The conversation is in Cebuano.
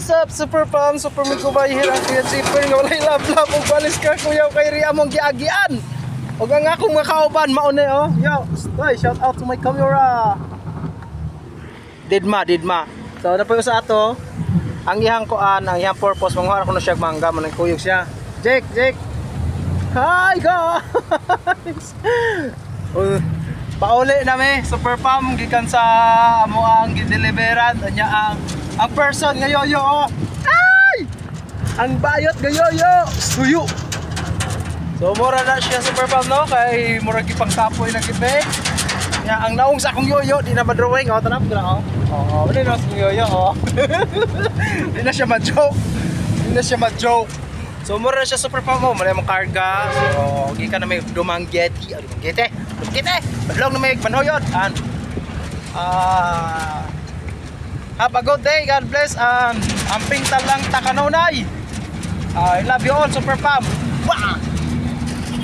What's up, Super Pam? Super Mikubay here, ang Kuya Zipper nga walay lab-lab ug balis ka kuya kay Ria mong giagian. Ug ang akong mga kauban mao na, oh. Yo, stoy, shout out to my camera. Didma, didma. So na po sa ato ang iyang kuan, ang iyang purpose, manguha ko na siya og mangga man kuyog siya. Jake, Jake. Hi guys. Oh, pauli na mi, Super Pam, gikan sa amo ang gideliveran anya ang person nga yoyo, oh. Ay! Ang bayot nga yoyo, suyo. So mura na siya, Super Pam, no, kay mura gipang kapoy na gid. Nya ang naong sa akong yoyo di na ma-drawing, oh, tanap na, oh. Oo, oh, di na sa akong yoyo, oh. Di na siya ma-joke. Di na siya ma-joke. So mura na siya, Super Pam, oh, mura mong karga. So gikan na may Dumaguete, oh, Dumaguete. Dumaguete. Badlong na may Manhoyod. And have a good day. God bless and amping talang takanunay. I love you all, Super Pam. Wah!